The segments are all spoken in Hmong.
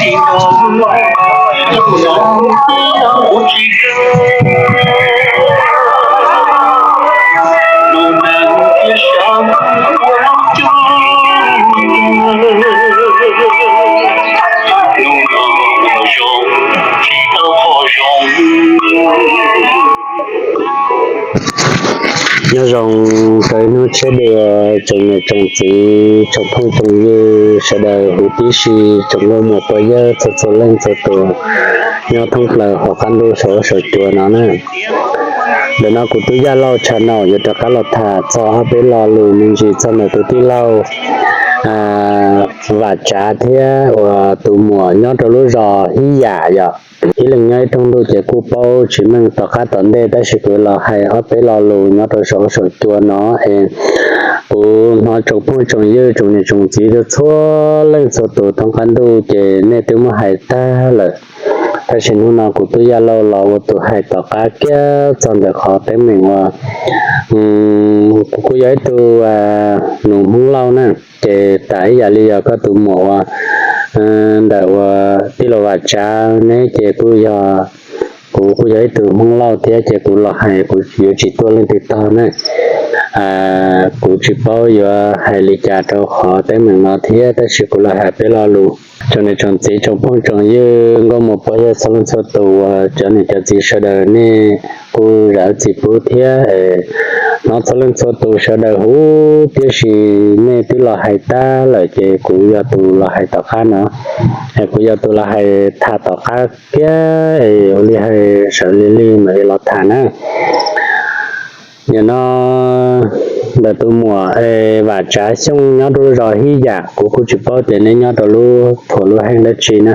Nyob zoo rau ib hnub tshiab dua tsoom niam tsoom txiv tsoom phooj tsoom ywg sawv daws huv tib si, tsoom nkauj muam pog yawg txhua txhua leej txhua tus nyob thoob plaws hauv qab ntuj saum huab saum cua no na. Ntawm no kuv Tub Yaj Lauj channel yuav rov qab los tham txog ob peb lo lus me ntsis txog ntawm tus tij laug Vam Tsav thiab uas tus muam nyob rau lub zos Hib Yam yom. Ib leeg nyob ib rooj ntuj ces kuj paub tsis meej, tom qab tom ntej tab sis kuv los hais ob peb lo lus nyob rau saum huab saum cua no es kuv hnov tsoom phooj tsoom ywg tsoom niam tsoom txiv txhua leej txhua tus thoob qab ntuj ces nej twb muab hais tag lawm. Tab sis hnub no kuv Tub Yaj Lauj los ua tus hais tom qab kiag txog ntawm qhov teeb meem uas kuv kuj yog ib tug nus Hmoob Lauj na, ces tas ib yam li yog koj tus muam uas ntawm uas tij laug Vam Tsav ne ces kuj yog, kuv kuj yog ib tug Hmoob Lauj thiab ces kuv los hais kuv yuav tsis tuaj leej twg tog na. Kuv tsis paub yuav hais li cas rau qhov teeb meem no thiab tab sis kuv los hais peb lo lus. Tsoom niam tsoom txiv tsoom phooj tsoom ywg nkauj muam pog yawg txhua leej txhua tus uas cov niam cov txiv sawv daws nej kuj zam txim pub thiab. Hnov txhua leej txhua tus sawv daws huv tib si, nej twb los hais tag lawm ces kuv yog tus los hais tom qab no. Kuv yog tus los hais tham tom qab kiag, ua li hais sawv li li mam li los tham na. Nim no ntawm tus muam Vam Tsav Xyooj nyob rau lub zos Hib Yam, kuv kuj tsis paub tias neb nyob rau lub phuam lub heej dab tsi na,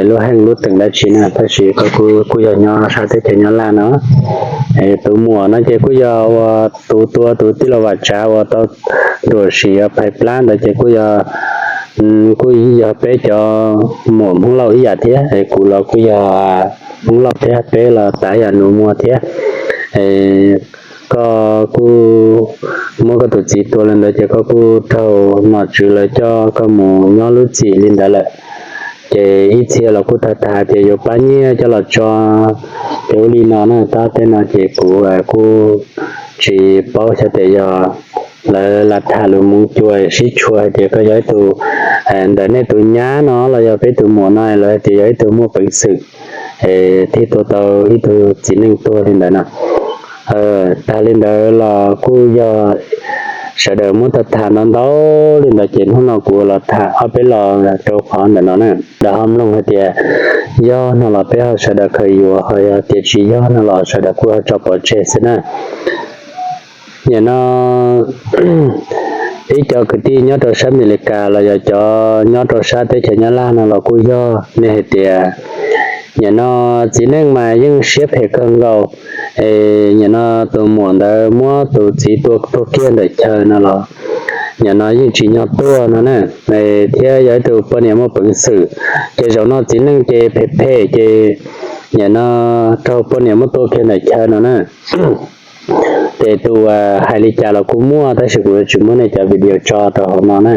lub heej lub teem dab tsi na, tab sis koj kuj yog nyob sab teb chaws Nyab Laj no. Tus muam no ces kuj yog uas tus tua tus tij laug Vam Tsav uas tau ruam sim phais plab ntawd ces kuj yog, kuj yog peb cov muam Hmoob Lauj ib yam thiab, kuv los kuj yog Hmoob Lauj thiab, peb los tas yam nus muag thiab. Koj kuj muab koj tus txiv tua li ntawd ces koj kuj raug nom tswv lawv coj koj mus nyob lub txim li ntawd lawm. Ces ib txhia los kuj tham tham tias yuav pab nyiaj coj los tso, ces ua li no na, tab teb no ces kuv kuj tsis paub xyov tias yog lawv lam tham lus mus cua sib tshua hais tias koj yog ib tug ntawm nej tus nyab no los yog peb tus muam no los hais tias yog ib tug muaj peev xwm thiaj tua tau ib tug txiv neej tuag li ntawd no. Tag li ntawd los kuj yog sawv daws muab tham tham ntau ntau li ntawd ces hnub no kuv los tham ob peb lo rau qhov ntawm no na, lawv ho mloog hais tias yog no los peb ho sawv daws khaws yuav, ho yog tias tsis yog no los sawv daws kuj ho tso pov tseg xwb na. Nim no ib co kwv tij nyob rau sab Amelikas los yog cov nyob rau sab teb chaws Nyab Laj no los kuj yog, nej hais tias nim no txiv neej mas yeej siab phem kawg nkaus. Es nim no tus muam ntawd muab tus txiv tua tuag kiag ntawm chaw no los nim no yeej tsim nyog tuag no na, thiab yog ib tug poj niam muaj peev xwm, ces zaum no txiv neej ces phem phem ces nim no raug poj niam muab tua kiag ntawm chaw no na. Ces tus hais li cas los kuj muaj, tab sis kuv yuav tsis muab nej cov video tso rau hauv no na.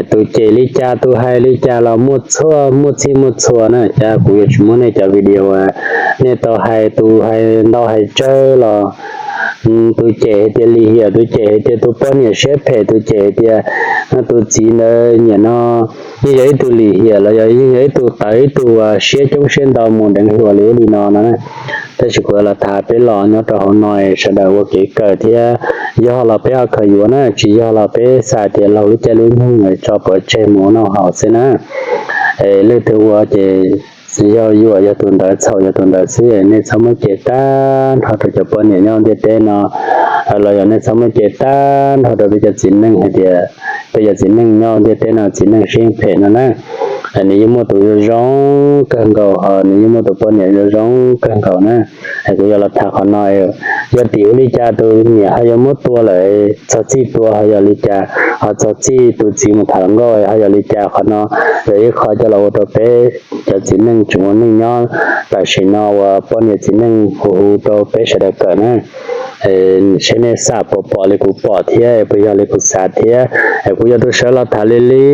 Tus cem li cas tus hais li cas los muaj txhua, muaj txhij muaj txhua na, ces kuv yuav tsis muab nej cov video, nej tau hais tus hais ntau hais tsawg los tus cem hais tias lim hiam, tus cem hais tias tus poj niam siab phem, tus cem hais tias tus txiv ntawd nim no yeej yog ib tug lim hiam los yog yeej yog ib tug tawv ib tug siab coob siab ntau mus deev hluas li ub li no no na. Tab sis kuv los tham peb los nyob rau hauv no sawv daws ua kev kawm thiab, yog los peb ho khaws yuav na, tsis yog los peb xav tias laug lub caij lub nyoog tso pov tseg mus ua noj haus xwb na. Leej twg ua ces yog yuam yog tus ntawd, txhaum yog tus ntawd xwb, nej txhob muab cem tag nrho rau cov poj niam nyob ntiaj teb no, los yog nej txhob muab cem tag nrho rau peb cov txiv neej hais tias peb cov txiv neej nyob ntiaj teb no txiv neej siab phem no na. Nws yeej muaj tus zoo zoo kawg nkaus, ho nws yeej muaj tus poj niam zoo zoo kawg nkaus na. Kuv yog los tham qhov no, yog tim ua li cas tus niam ho yuav muab tua lawm, txog txij tua ho yog li cas, ho txog txij tus txiv mus tham hluas nkauj ho yog li cas, qhov no yog ib qho coj los ua rau peb cov txiv neej tseem ua neej nyob tam sim no uas poj niam txiv neej hu hu rau peb sawv daws kawm na. seb nej xam puas pom li kuv pom thiab, puas yog li kuv xav thiab. Es kuv yuav rau sawv los tham li li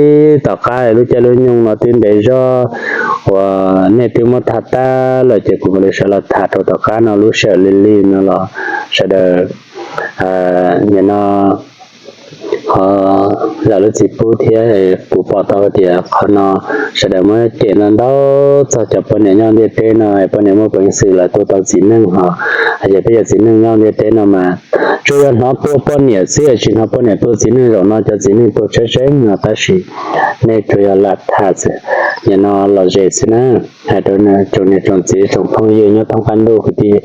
tom qab lub caij lub nyoog no twb ntev zog uas nej twb muab tham tag lawm ces kuv mam li sawv los tham rau tom qab no lub sij hawm li li no los sawv daws nim no ho lam lub txim pub thiab. Kuv pom tau tias qhov no sawv daws muab cem ntau ntau txog cov poj niam nyob ntiaj teb no, poj niam muaj peev xwm lawv tua tau txiv neej ho, ces peb cov txiv neej nyob ntiaj teb no mas tsuas yog hnov tua poj niam xwb, tsis hnov poj niam tua txiv neej. Zaum no cov txiv neej tuag tsheb tseeb no tab sis nej tsuas yog lam tham xwb, nim no lom zem xwb na. Hais rau tsoom niam tsoom txiv tsoom phooj ywg nyob thoob qab ntuj kwv tij,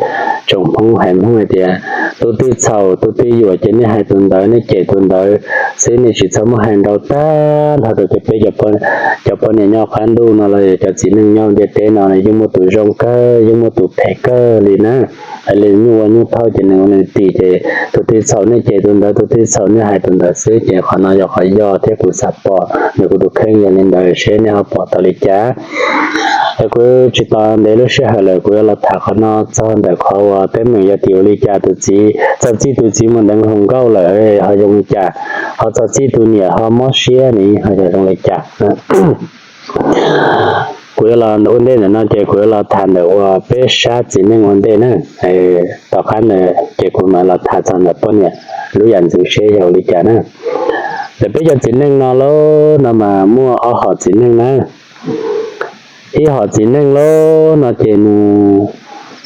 tsoom Hmoob haiv Hmoob hais tias tus twg txhaum tus twg yuam ces nej hais tus ntawd, nej cem tus ntawd xwb, nej tsis txhob muab hais nrau tag nrho rau cov peb cov poj niam nyob qab ntuj no los yog cov txiv neej nyob ntiaj teb no, yeej muaj tus zoo kawg yeej muaj tus phem kawg li na. Li nyuj ua nyuj thauj ces nws ua nws tim, ces tus twg txhaum nej cem tus ntawd, tus twg txhaum nej hais tus ntawd xwb. Ces qhov no yog qhov yog thiab kuv xav pom nws kuv tus kheej yog li ntawd, seb nej ho pom tau li cas. Es kuv tsis tos ntev lub sij hawm lawm, kuv yuav los tham qhov no txog ntawm qhov uas teeb meem yog tim ua li cas tus txiv, txog txij tus txiv mus deev hluas nkauj lawm ho zoo li cas, ho txog txij tus niam ho mob siab ne ho yog zoo li cas. Kuv yuav los ua ntej ntawm no ces kuv yuav los tham ntawm uas peb sab txiv neej ua ntej na. Tom qab ntawd ces kuv mam los tham txog ntawm poj niam lub yam ntxwv seb yog ua li cas na. Ntawm peb cov txiv neej no lauj no mas muaj ob hom txiv neej na. Ib hom txiv neej lauj no ces nws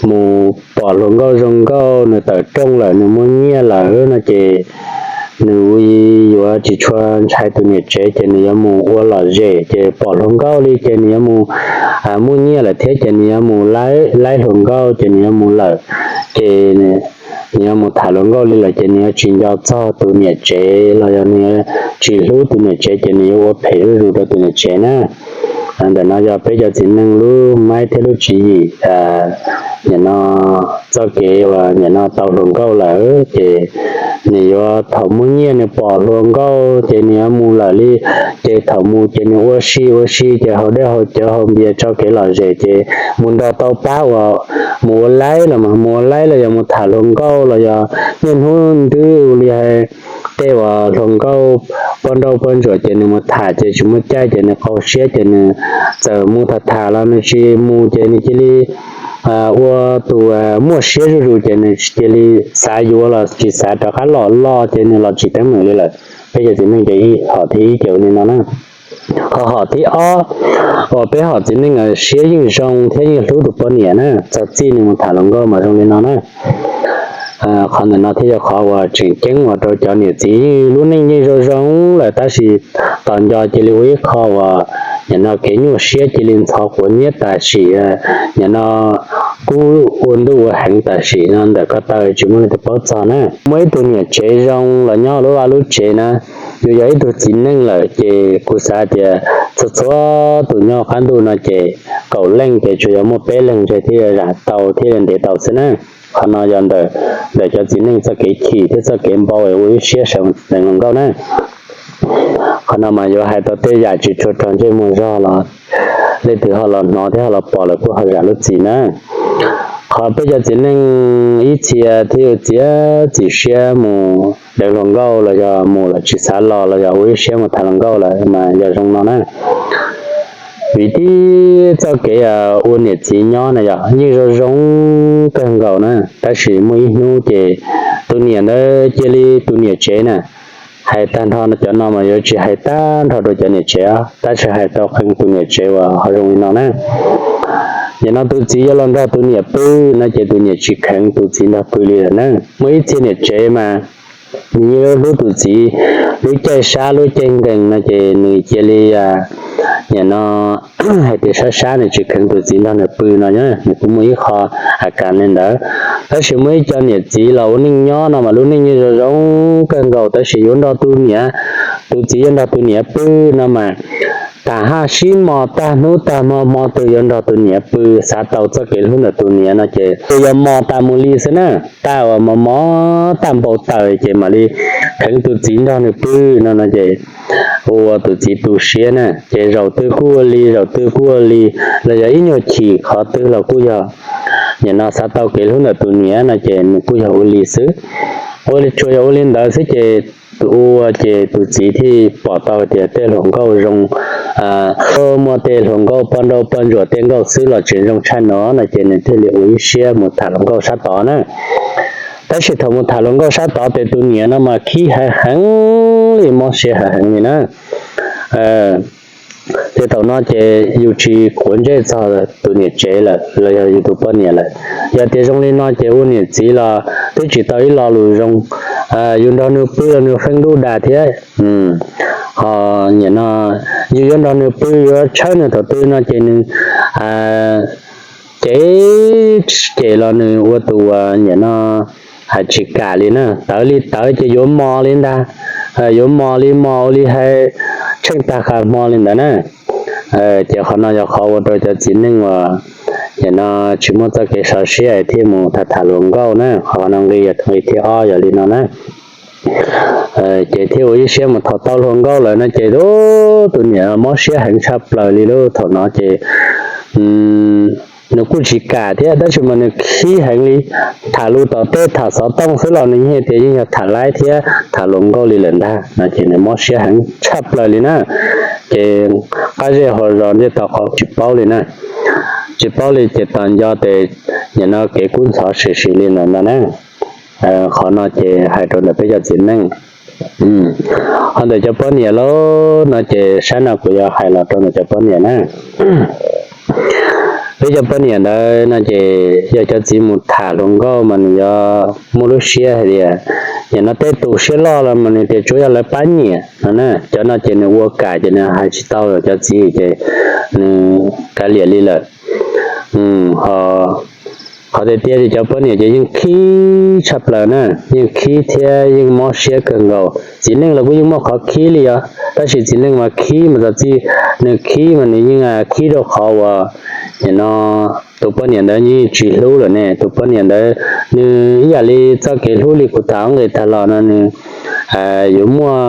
mus pom hluas nkauj zoo nkauj, nws tawm rooj lawm, nws muaj nyiaj lawm no ces nws yuav tsis tshua ntshai tus niam tsev ces nws yuav mus ua lom zem, ces pom hluas nkauj li ces nws yuav mus, muaj nyiaj lawm thiab ces nws yuav mus laib hluas nkauj ces nws yuav mus lawm, ces nws yuav mus tham hluas nkauj li lawm ces nws yuav tsis nco txog tus niam tsev los yog nws yuav tsis hlub tus niam tsev ces nws yuav ua phem zuj zus rau tus niam tsev na. Ntawm no yog peb cov txiv neej lub maib thiab lub tswv yim. Nim no txoj kev uas nim no tau hluas nkauj lawm ces nws yuav thaum muaj nyiaj nws pom hluas nkauj ces nws yuav mus lawm li. Ces thaum mus ces nws ua si ua si ces haus dej haus cawv haus npias tso kev lom zem ces mus nrog tau pab uas mus ua laib los mas mus ua laib los yog mus tham hluas nkauj los yog niaj hnub ntwb li hais tej uas hluas nkauj poj nrauj poj ntsuam ces nws mus tham ces tsis muaj caij ces nws qaug siab ces nws txawm mus tham tham los nws tsis mus ces nws cia li ua tus muaj siab zuj zus ces nws cia li xav yuav los tsis xav rov qab los loj ces nws los tsis teeb meem li lawm. Peb cov txiv neej ces ib hom thib ib ces ua li no na. Ho hom thib ob uas peb hom txiv neej siab yeej zoo thiab yeej hlub tus poj niam na, txog txij nws mus tham hluas nkauj mas zoo li no na. Qhov ntawm no thiaj yog qhov uas tseem ceeb uas rau cov niam txiv yeej lub neej yeej zoo zoo lawm tab sis tos nco cia li ua ib qho uas nim no kev nyuaj siab cia li ntxhov quav nyiab tam sim, nim no kub ua ntuj ua heev tam sim no ntawm ko taw tsis muaj leej twg paub txog na. Muaj ib tug niam tsev zoo los nyob lub vaj lub tsev na, yus yog ib tug txiv neej lawm ces kuv xav tias txhua txhua tus nyob qab ntuj no ces kaum leej ces tsuas yog muaj peb leeg ntshe thiaj zam tau thiaj ntev tau xwb na. Qhov no yog ntawm, ntawm cov txiv neej txoj kev chim thiab txoj kev npau es ua ib siab sawv deev hluas nkauj na. Qhov no mas yuav hais tau tej yam tsis tshua raug ntsej muag zog los leej twg ho los hnov thiab ho los pom lawm kuj ho zam lub txim na. Qhov peb cov txiv neej ib txhia thiaj yuav txiav txim siab mus deev hluas nkauj los yog mus los tsis xav los los yog ua ib siab mus tham hluas nkauj lawm mas yog zoo no na. Vim tib txoj kev ua niam txiv nyob na yog yeej zoo zoo kawg nkaus na, tab sis muaj ib hnub ces tus niam ntawd cia li tus niam tsev na, hais tag nrho cov no mas yuav tsis hais tag nrho rau cov niam tsev, tab sis hais rau qee tus niam tsev uas ho zoo li no na. Nim no tus txiv yuav los nrog tus niam pw no ces tus niam tsis kheev tus txiv nrog pw li lawm na. Muaj ib txhia niam tsev mas nws yeej hlub tus txiv lub caij sab lub caij nkees no ces nws cia li nim no hais tias sab sab nws tsis kheev tus txiv nrog nws pw no, nws kuj muaj ib qho a kas li ntawd. Tab sis muaj ib co niam txiv los ua neej nyob no mas lub neej yeej zoo zoo kawg nkaus tab sis yuav nrog tus niam, tus txiv yuav nrog tus niam pw no mas tas haj sib mos tag hnub tag hmo, hmo twg yuav nrog tus niam pw, xav tau txoj kev hlub ntawm tus niam no ces tus yog mos tas mus li xwb na. Tag uas mos mos tag npau taws ces mam li kheev tus txiv nrog nws pw no no ces ua tus txiv tu siab na. Ces zaum twg kuj ua li, zaum twg kuj ua li, los yog ib nyuag chim qhov twg los kuj yog nim no xav tau kev hlub ntawm tus niam no ces nws kuj yog ua li xwb. Ua li tsuas yog ua li ntawd xwb ces tus ua ces tus txiv thiaj pom tau tias tej hluas nkauj zoo, muaj tej hluas nkauj poj nrauj poj ntsuam tej nkauj xwb los tseem zoo tshaj no no ces nws thiaj li ua ib siab mus tham hluas nkauj sab tod na. Tab sis thaum mus tham hluas nkauj sab tod ces tus niam no mas khib heev heev li, mob siab heev heev li na. Ces thaum no ces yus tsis quav ntsej txog tus niam tsev lawm los yog yus tus poj niam lawm. Yog tias zoo li no ces ua niam txiv los twb tsis tau ib lo lus zoo. Yus nrog nws pw los nws feeb dub dag thiab. Ho nim no yus yuav nrog nws pw yuav tshawb nws thaum twg no ces nws cem cem los nws ua tus uas nim no hais tsis kam li na. Tawv li tawv ces yuav mos li ntag, yuav mos li mos ua li hais tsheej tag qhov hmo li ntawd na. Ces qhov no yog qhov ua rau cov txiv neej uas nim no tsis muaj txoj kev sov siab thiaj mus tham tham hluas nkauj na. Qhov no nqi yog nqi thib ob yog li no na. Ces thiaj ua ib siab mus tham tau hluas nkauj lawm no ces tus niam mob siab heev tshaj plaws li lub thaum no ces nws kuj tsis kam thiab tab sis mas nws khib heev li. Tham lus tom tej tham xov tooj xwb los nws yeej tias yeej yog tham laib thiab tham hluas nkauj li lawm ntag no ces nws mob siab heev tshaj plaws li na. Ces qab zej hauv zos ntiaj teb qhov tsis paub li na, tsis paub li ces tos nco ces nim no kev kub ntxhov sim sim li ntawd ntag na. Qhov no ces hais rau ntawm peb cov txiv neej. Ho ntawm cov poj niam lauj no ces sab no kuv yuav hais los rau ntawm cov poj niam na. Peb cov poj niam ntawd no ces yog cov txiv mus tham hluas nkauj mas nws yuav muaj lub siab hais tias nim no tej tus siab loj los mas nws tias tsuav yog lawv pab nyiam no na. Cov no ces nws ua kam ces nws hais tsis tau cov txiv ces nws kav liam li lawm. Ho qhov tiag tiag ces cov poj niam ces yeej khib tshaj plaws na, yeej khib thiab yeej mob siab kawg nkaus. Txiv neej los kuj yeej muaj qhov khib li os, tab sis txiv neej mas khib mas txog txij nws khib mas nws yeej khib rau qhov uas nim no tus poj niam ntawd nws yeej tsis hlub lawm ne. Tus poj niam ntawd nws ib yam li txoj kev hlub li kuv tham nqis tag los no nws yuav muaj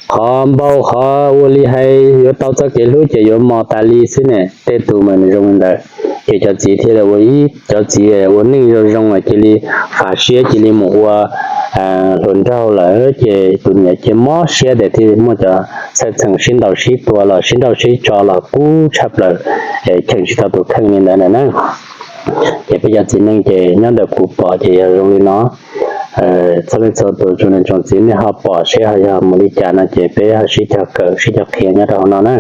qhov npau qhov ua li hais yuav tau txoj kev hlub ces yuav mos tas li xwb ne. Tej tus mas nws zoo li ntawd ces cov txiv thiaj li ua ib cov txiv ua neej zoo zoo cia li fav siab cia li mus ua hluas nraug lawm ces tus niam ces mob siab tias thiaj muaj cov txheej txheem sib ntaus sib tua los sib nrauj sib tso los kub tshaj plaws, cheem tsis tau tus kheej li ntawd na. Ces peb cov txiv neej ces nyob ntawm kuv pom ces yog zoo li no. Txhua leej txhua tus tsoom niam tsoom txiv nej ho pom seb ho yog mus li cas no ces peb ho sib cog kawm sib cog qhia nyob rau hauv no na.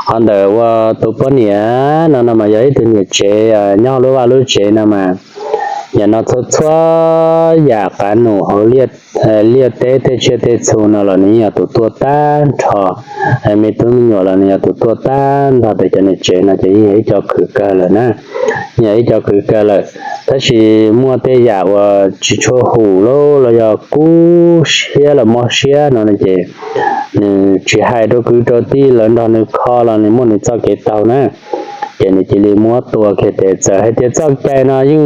Ho ntawm ua tus poj niam no no mas yog ib tug niam tsev nyob lub vaj lub tsev no mas, yam no txhua txhua yam qav num hauv liaj teb tej tsiaj tej txhu no los nws yeej yog tus tuaj tag nrho. Me tub me nyuam los nws yog tus tuaj tag nrho, ces cov niam tsev no ces yeej yog ib co khwv kawg lawm na, yeej yog ib co khwv kawg lawm. Tab sis muaj tej yam uas tsis tshua hum lauj los yog kub siab los mob siab no ces nws tsis hais rau kwv rau tij lawv nrog nws kho los nws muaj nws txoj kev taug na. Ces nws cia li muab tua kiag tias txawm hais tias txoj cai no yeej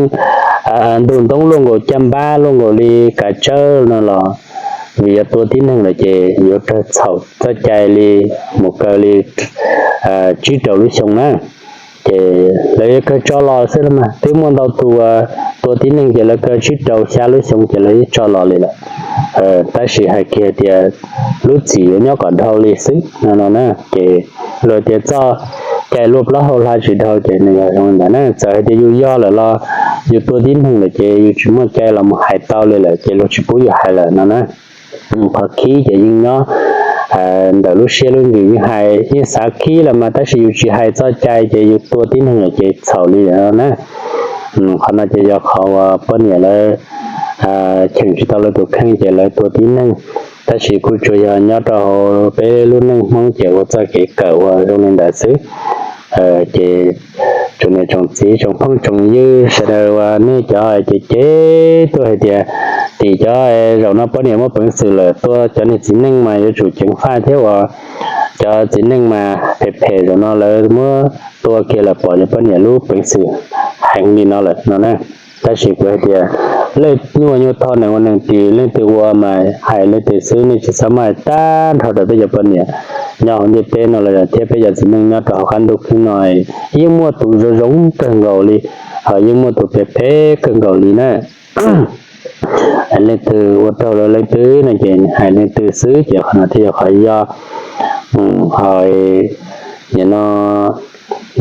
ntuj ntoob luaj nkaus caj npab luaj nkaus li kav tsawb no los vim yog tua tib neeg lawm ces yuav raug txhaum txoj cai li mus kaw li tsib rau lub xyoo na. Ces lawv yuav kaw tso los xwb los mas twb muaj ntau tus tua tib neeg ces lawv kaw tsib rau xya lub xyoo ces lawv yeej tso los li lawm. Tab sis hais kiag tias lub txim yuav nyob kom dhau li xwb no no na. Ces luag tias txoj cai luaj plaub hau hla tsis dhau ces nws yog zoo li ntawd na. Txawm hais tias yus yog lawm los yus tua tib neeg lawm ces yus tsis muaj cai los mus hais tau li lawm ces luag tsis pub yus hais lawm no na. Qhov khib ces yeej nyob ntawm lub siab lub ntsws, yeej hais yeej xav khib los mas tab sis yus tsis hais txoj cai ces yus tua tib neeg lawm ces txhaum li lawm no na. Qhov no ces yog qhov uas poj niam lawv cheem tsis tau lawv tus kheej ces lawv tua tib neeg. Tab sis kuj tsuas yog nyob rau hauv peb lub neej Hmoob ces ua txoj kev kawm ua zoo li ntawd xwb. Ces tsoom niam tsoom txiv tsoom phooj tsoom ywg sawv daws uas nej cov ces cem tuaj hais tias tim cov zaum no poj niam muaj peev xwm lawm tua cov niag txiv neej mas yuav tsum ceev faj thiab uas cov txiv neej mas phem phem zaum no lawv muab tua kiag lawm pom cov poj niam lub peev xwm heev li no lawm no na. Tab sis kuv hais tias leej nyuaj nyuaj thoj nees ua neeg tis, leej twg ua mas hais leej twg xwb, nej tsis txhob maj hais tag nrho rau peb cov poj niam. nyob hauv ntiaj teb no los thiab peb cov txiv neej nyob rau hauv qab ntuj khwb no yeej muaj tus zoo zoo kawg nkaus li, ho yeej muaj tus phem phem kawg nkaus li na. Leej twg ua raug rau leej twg no ces hais leej twg xwb ces qhov no thiaj yog qhov yog. Ho nim no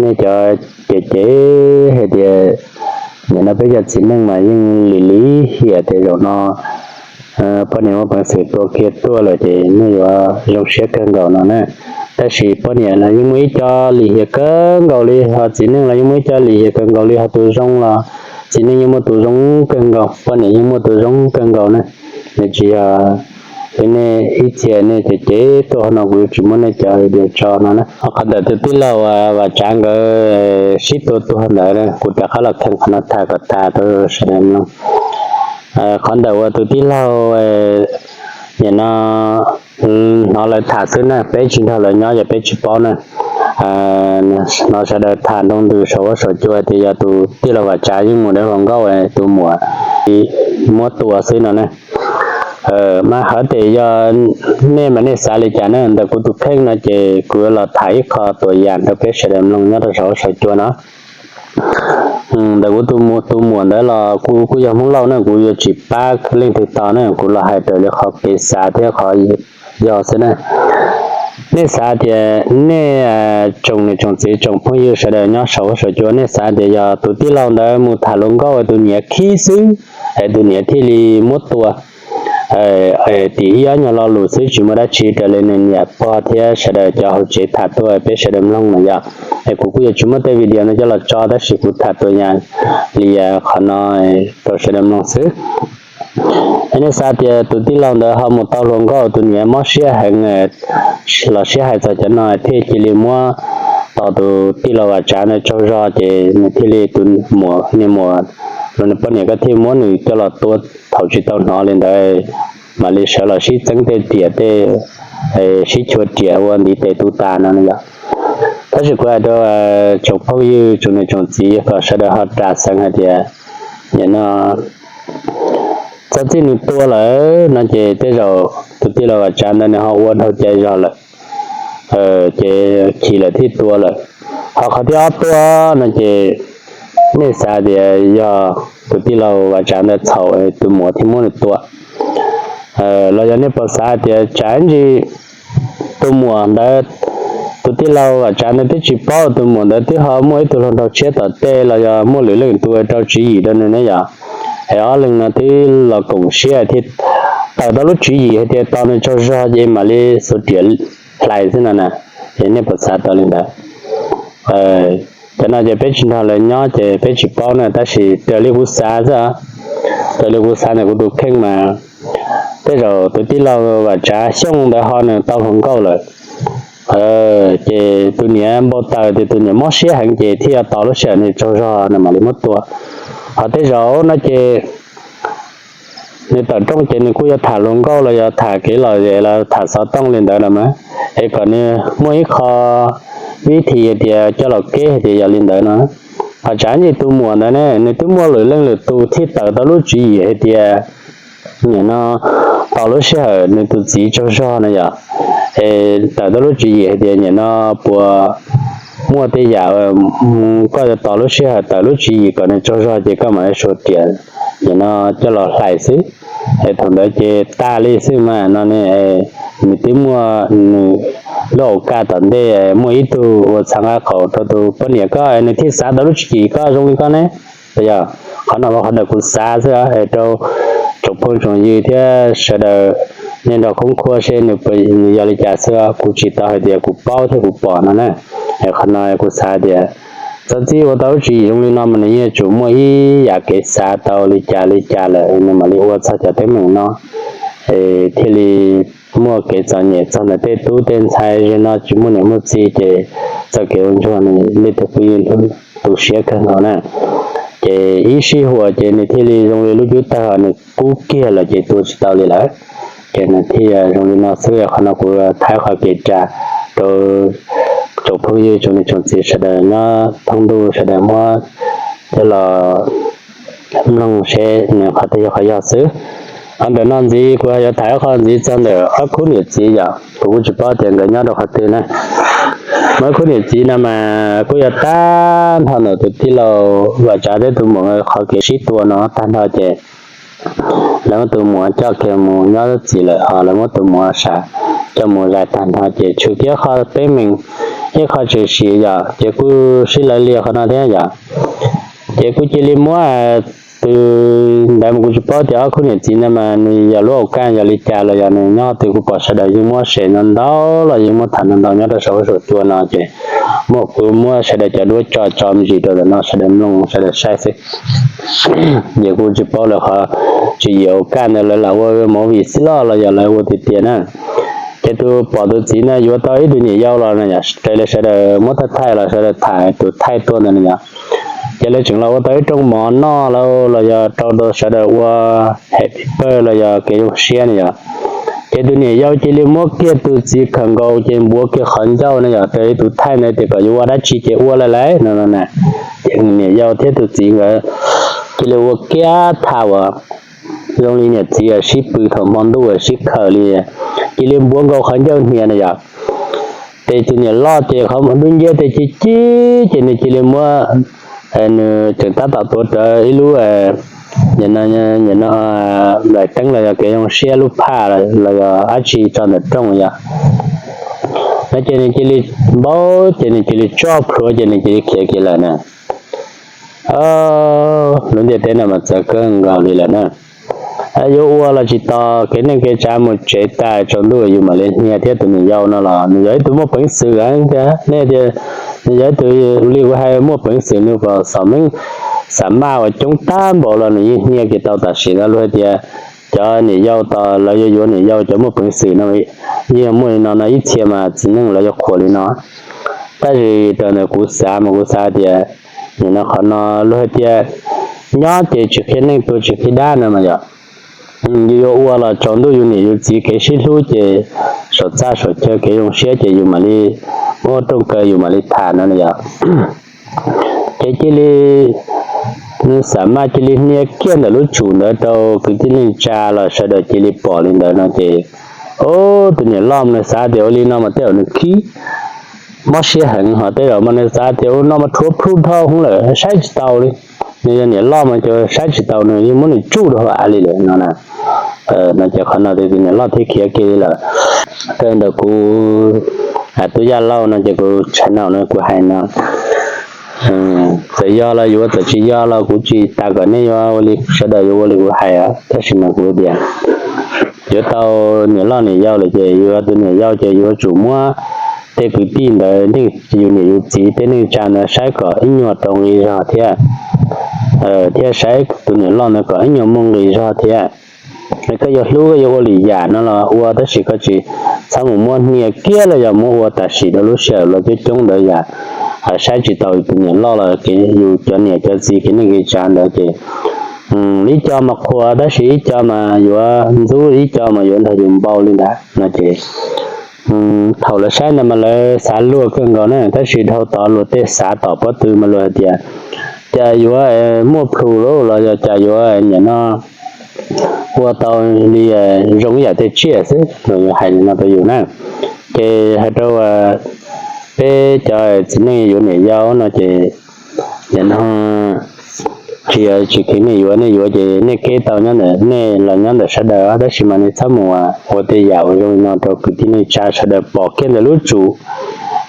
nej cov ces ces hais tias nim no peb cov txiv neej mas yeej lim lim hiam tias zaum no poj niam muaj peev xwm tua kiag tuaj lawm ces nej yuav zoo siab kawg nkaus no na. Tab sis poj niam los yeej muaj ib co lim hiam kawg nkaus li, ho txiv neej los yeej muaj ib co lim hiam kawg nkaus li, ho tus zoo los txiv neej yeej muaj tus zoo kawg nkaus, poj niam yeej muaj tus zoo kawg nkaus na. Nws tsis yog li nej ib txhia nej ces ces tuaj hauv no kuv yuav tsis muab nej cov dias tso no na. Qhov ntawm tus tij laug Vam Tsav nkawd sib tua tuag ntawd kuv rov qab los kheej qhov no tham kom tas rau sawv daws mloog. Qhov ntawm uas tus tij laug nim no hnov lawv tham xwb na, peb tsis nrog lawv nyob ces peb tsis paub na. Hnov sawv daws tham nroo ntws saum huab saum cua tias yog tus tij laug Vam Tsav yeej mus dawb hluas nkauj tus muam muab tua xwb no na. Mas hov tias yog nej mas nej xav li cas na, ntawm kuv tus kheej no ces kuv yuav los tham ib qho tuam yam rau peb sawv daws mloog nyob rau saum huab saum cua no. Ntawm kuv tus muam ntawd los kuv kuj yog Hmoob Lauj na, kuv yuav tsis pab leej twg tau na, kuv los hais raws li qhov kev xav thiab qhov yog xwb na. Nej xav tias nej tsoom niam tsoom txiv tsoom phooj ywg sawv daws nyob saum huab saum cua, nej xav tias yog tus tij laug ntawd mus tham hluas nkauj tus niam khib xwb es tus niam thiaj li muab tua tim ib ob nyuag lo lus xwb, tsis muaj dab tsi raws li nws niam pog thiab sawv daws cov hauv tsev tham tuaj peb sawv daws mloog no yom. Es kuv kuj yuav tsis muab tej video no coj los tso tab sis kuv tham tuam yam li qhov no rau sawv daws mloog xwb. Es nej xav tias tus tij laug ntawd ho mus tau hluas nkauj tus niam mob siab heev los sib hais txog cov no thiaj cia li muab tos tus tij laug Vam Tsav ntawd tsaug zog ces nws thiaj li tus muam, niag muam los nws poj niam ko thiaj muab nws coj los tua thaum tsis tau hnov li ntawd, mam li sawv los sib txeeb tej riam tej, sib chua riam ua ntiv tes tu tas no yom. Tab sis kuv hais rau tsoom phooj ywg tsoom niam tsoom txiv kom sawv daws ho ras xeev hais tias nim no txog txij nws tua lawm no ces tej zaum tus tij laug Vam Tsav ntawd nws ho ua dhau cai zog lawm ces chim lawm thiaj tua lawm. Ho qhov thib ob tuaj no ces nej xav tias yog tus tij laug Vam Tsav ntawd txhaum tus muam thiaj muab nws tua, los yog nej puas xav tias tsam ntsis tus muam ntawd, tus tij laug Vam Tsav ntawd twb tsis paub, tus muam ntawd twb ho muaj ib tug hluas nraug tshiab tom tej los yog muaj lwm leej twg rau tswv yim rau nws ne yom. Es ob leeg no twb los koom siab thiaj tawm tau lub tswv yim hais tias tos nws tsaug zog ces mam li xuas riam hlais xwb no na. Es nej puas xav tau li ntawd? Cov no ces peb tsis nrog lawv nyob ces peb tsis paub na, tab sis raws li kuv xav xwb, raws li kuv xav ntawm kuv tus kheej mas tej zaum tus tij laug Vam Tsav Xyooj ntawd ho nws tau hluas nkauj lawm ces tus niam npau taws tias tus niam mob siab heev ces thiaj yuav tos lub sij hawm nws tsaug zog nws mam li muab tua. Ho tej zaum no ces nws tawm rooj ces nws kuj yuav tham hluas nkauj los yog tham kev lom zem los tham xov tooj li ntawd los mas, es kom nws muaj ib qho vib thi hais tias coj los keb hais tias yog li ntawd no. Ho tsam ntsis tus muam ntawd ne nws twb muaj lwm leej lwm tus thiaj tawm tau lub tswv yim hais tias nim no tos lub sij hawm nws tus txiv tsaug zog no yom, es tawm tau lub tswv yim hais tias nim no puas muaj tej yam koj yuav tos lub sij hawm tawm lub tswv yim kom nws tsaug zog ces koj mam li xuas riam nim no coj los hlais xwb. Es thaum ntawd ces tas li xwb mas no ne, nws twb muaj nws lub au kaj tom ntej muaj ib tug ua txha nqa qaum rau tus poj niam koj es nws thiaj xav tau lub tswv yim koj zoo li koj ne. Yog qhov no ua qhov ntawm kuv xav xwb es rau tsoom phooj tsoom ywg thiab sawv daws nej nrog khoob khuab seb nws yog li cas xwb, kuv tsis tau hais tias kuv paub thiab kuv pom no na. Es qhov no kuv xav tias txog txij ua tau lub tswv yim zoo li no mas nws yeej yuav tsum muaj ib yam kev xav tau li cas li cas lawm nws mam li ua txog cov teeb meem no, es thiaj li muaj kev txom nyem txog ntawm tej tub tej ntxhais, zaum no tsis muaj niam muaj txiv ces txoj kev ua ntsuag nws leej twg kuj yeej tu siab kawg nkaus na. Ces ib sij huam ces nws thiaj li zoo li lub cub tawg nws kub kiag lawm ces tua tsis tau li lawm. Ces nws thiaj zoo li no xwb, qhov no kuv thaij qhov kev ras rau tsoom phooj ywg tsoom niam tsoom txiv sawv daws nyob thoob ntuj sawv daws muab coj los mloog seb nws qhov twg yog qhov yog xwb. Qhov ntawm no ntxiv kuv yuav tham ib qho ntxiv txog ntawm ob khub niam txiv yom, kuv kuj tsis paub tias nkawd nyob rau qhov twg na. Mas ob khub niam txiv no mas kuj yog tag nrho ntawm tus tij laug Vam Tsav thiab tus muam qhov kev sib tua no tag nrho ces lawv muab tus muam coj kiag mus nyob txim lawm, ho lawv muab tus muam sam coj mus zais tag nrho ces tshwm kiag qhov teeb meem, ib qho tshwm sim yom, ces kuj sib lawv liag qhov no thiab yom. Ces kuj cia li muab tus ntawd mas kuv tsis paub tias ob khub niam txiv ntawd mas nws yog lub au kaj yog li cas los yog nws nyob twg, kuv pom sawv daws yeej muab share ntau ntau los yeej muab tham ntau ntau nyob rau saum huab saum cua no ces muab kuv muab sawv daws cov duab tso tso me ntsis rau ntawm no sawv daws mloog sawv daws saib xwb. Ces kuv tsis paub lawv qhov tswv yim au kaj ntawd lawv lam ua movie xwb los los yog lawv ua tiag tiag na. Ces tus pom tus txiv no yuav tau ib tug niam yau los no yom, raws li sawv daws muab thaij thaij los sawv daws tham tus thaij tuaj ntawd no yom. Ces lawv tseem los ua tau ib rooj mov noj los los yog rau sawv daws ua happy birthday los yog kev zoo siab no yom. Ces tus niam yau cia li muab kiag tus txiv khawm nkaus ces npuav kiag qhov ncauj no yom, raws li tus thaij ntawd tias kom yuav ua dab tsi ces ua lawm lauj no no na. Ces niam yau thiab tus txiv nkawd cia li ua kiag tham uas zoo li niam txiv sib pw thaum hmo ntuj sib khawm li, cia li npuav nkaus qhov ncauj hniav na yom. Ces tus niam loj ces qhov muag dub nciab tej ci ci, ces nws cia li muab, nws tseem tab tom tuav rawv ib lub, nim no nplaim teeb los yog kev zoo siab lub phaj los yog dab tsi tso ntawm rooj yom. No ces nws cia li npau, ces nws cia li tso plhuav ces nws cia li khiav kiag lawm na. Lub ntiaj teb no mas txawv kawg nkaus li lawm na. Yuav ua los tsis tau, kev neej kev tsav mus tsev tas tsaus ntuj yus mam li hnia thiab tus niam yau no los nws yog ib tug muaj peev xwm tias nej tias nws yog ib tug li kuv hais muaj peev xwm, nws pom xom meej xav maj uas coob tag npaum los nws yeej hnia kiag tau tam sim no. Luag hais tias cov niam yau tos lawv yuav yuav niam yau cov muaj peev xwm no yeej muaj li no no ib txhia mas txiv neej lawv yuav qhuas li no. Tab sis raws ntawm kuv xav mas kuv xav tias nim no qhov no luag hais tias nyob ces tsis qhia neej tuag tsis qhia dab no mas yom. Yus yuav ua los tsaus ntuj yus niam yus txiv kev sib hlub ces saum txaj saum chaw kev zoo siab ces yus mam li muab rooj kaw yus mam li tham no yom. Ces cia li nws xav maj cia li hnia kiag ntawm lub tsum ntawd rau kwv tij neej tsa los sawv daws cia li pom li ntawd no ces, o, tus niam loj mas nws xav tias ua li no mas tej zaum nws khib mob siab heev, ho tej zaum mas nws xav tias ua no mas rhuav plhu dhau hwv lawm saib tsis taus li. Nws yog niam loj mas ces saib tsis taus nws yeej muab nws tsuj rau hauv av li lawm no na. No ces qhov no tus niam loj thiaj khiav kiag li lawm. Raws ntawm kuv tus yaj laug no ces kuv channel no kuv hais no, txawm yog los yuav, txawm tsis yog los kuv tsis tas kom nej yuav ua li sawv daws yuav ua li kuv hais, tab sis mas kuv tias yuav tau niam loj niam yau lawm ces yuav tus niam yau ces yuav tsum muab tej kwv tij ntawd, yus niam yus txiv tej neej tsa ntawd saib kom ib nyuag rau nqi zog thiab, thiab saib tus niam loj ntawd kom ib nyuag muaj nqi zog thiab. Koj yuav hlub koj yuav ua lwm yam no los ua, tab sis koj tsis txhob mus muab hnia kiag los yog muab ua tam sim rau lub sij hawm los coob coob ntawd yam saib tsis taus tus niam loj los kev yus cov niam cov txiv kev neej kev tsav ntawd ces ib co mas qhuas tab sis ib co mas yuav ntxub, ib co mas yuav nrog yus npau li ntawd no ces thaum lawv saib ntawd mas lawv xav luag kawg nkaus na, tab sis dhau tod luag tej xav tom pob tw mas luag hais tias cas yuav muaj plhus lawm los yog cas yuav nim no ua tau li zoo ib yam tej tsiaj xwb, luag yuav hais li no rau yus na. Ces hais rau peb cov txiv neej yuav niam yau no ces nim no tsis yog tsis khwv nej yuav, nej yuav ces nej keb tau nyob ntawm nej los nyob ntawm sawv daws, tab sis mas nej txhob mus ua tej yam uas zoo li no rau kwv tij neej tsa sawv daws pom kiag ntawm lub tsum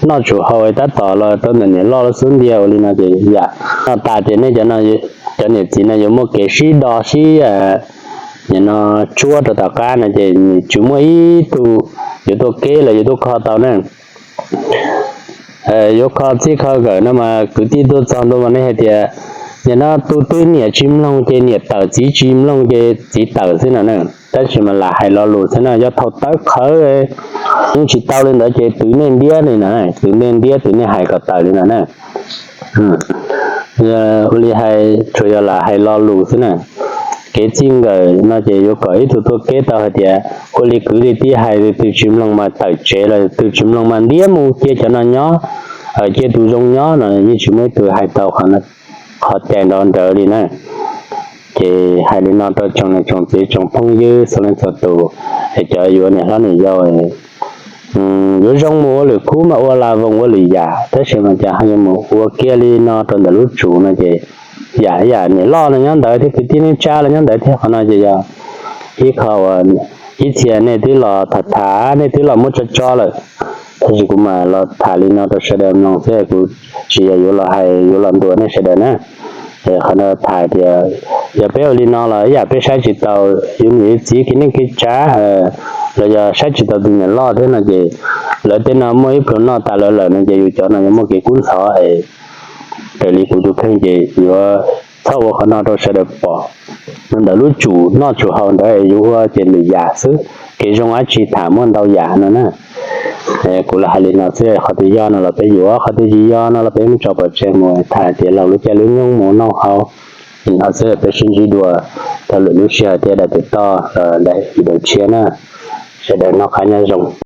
noj tsum haus tab tom los rau ntawm niam loj lub xub ntiag ua li no ces yam no tas ces nej cov niam txiv no yuav muaj kev sib do sib nim no tsuab rau tom qab no ces nws tsis muaj ib tug yuav tuaj keb los yuav tuaj kho tau na. Yuav kho txij kho nkawm no mas kwv tij tuaj txog ntua mas nej hais tias nim no tus twg niam tsis mloog ces niam tawm, txiv tsis mloog ces txiv tawm xwb no na. Tab sis mas lam hais lo lus xwb na, yog thaum tawv qhawv yeej tsis tau li ntawd ces twv nej ntiab li no, twv nej ntiab twv nej hais kom tawm li no na. Ua li hais tsuas yog lam hais lo lus xwb na. Kev txij nkawm no ces yuav kom ib tug tuaj keb tau hais tias ua li kwv li tij hais, twg tsis mloog mas tawm tsev los twg tsis mloog mas ntiab mus cia cov no nyob, cia tus zoo nyob no yeej tsis muaj ib tug hais tau qhov cai nrov nrawv li na. Ces hais li no rau tsoom niam tsoom txiv tsoom phooj ywg txhua leej txhua tus, es cov yuav niam hlob niam yau, yuav zoo mus ua lwm khub mas ua la voos ua lwm yam, tab sis mas cas ho yuav mus ua kiag li no rau ntawm lub tsum no ces yam yam niam loj no nyob ntawd thiab kwv tij neej tsa los nyob ntawd thiab, qhov no ces yog ib qho uas ib txhia nej twb los tham tham, nej twb los muab tso tso lawm, tab sis kuv mam los tham li no rau sawv daws mloog xwb, kuv tsis yog yuav los hais yuav los ntuas nej sawv daws na. Qhov no tham tias yog peb ua li no los ib yam peb saib tsis taus yus niam yus txiv kev neej kev tsav, los yog saib tsis taus tus niam loj thiab no ces lawv tej no muaj ib pluag noj tas lawv lawm no ces yus cov no yuav muaj kev kub ntxhov es raws li kuv tus kheej ces yuav txhob ua qhov no rau sawv daws pom. Ntawm lub tsum noj tsum haus ntawd yus ua ces lwm yam xwb, kev zoo dab tsi tham muaj ntau yam no na. Kuv los hais li no xwb, qhov twg yog no los peb yuav, qhov twg tsis yog no los peb muab tso pov tseg mus, tham hais tias laug lub caij lub nyoog mus noj haus li no xwb, peb sib ntsib dua rau lwm lub sij hawm thiab daim twm toj los daim video tshiab na. Sawv daws noj qab nyob zoo.